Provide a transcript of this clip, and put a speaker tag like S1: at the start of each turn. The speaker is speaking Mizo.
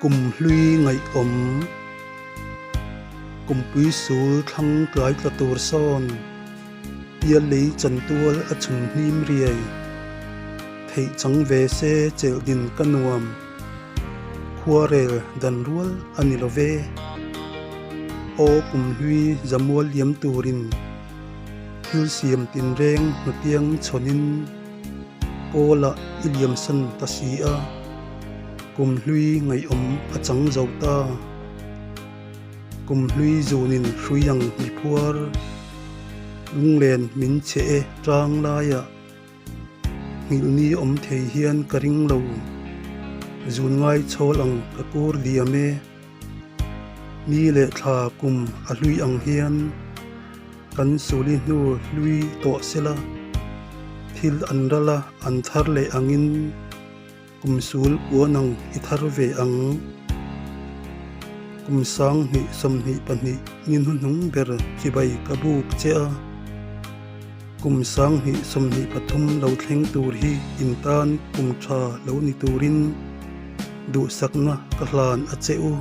S1: Kum hlui ngaihawm, Kumpui sul thlang tlai tla tur sawn, Pial lei chantual a chhum hnim riai, Theih chang ve se chelh din ka nuam, Khuarel dan rual a ni lo ve. Aw kum hlui zamual liam turin, Thil siam tinreng hnutiang chhawnin, Kawlah i liamsan ta si a, kum hlui ngaihawm a chang zo ta. Kum hlui zunin hrui ang mi phuar, lunglen min chhe e tang laiah nghilhni awm thei hian ka ring lo, zun ngai chhawl ang ka kur diam e. Ni leh thla kum a hlui ang hian kan suli hnu hlui tawh sela, thil an ral a an thar leh angin kum sul puan ang i thar ve ang. Kum 20 22 ni hnuhnung ber chibai ka buk che a, kum 20 23 lo thleng tur hi in tan kum tha lo ni turin duhsakna ka hlan a che u.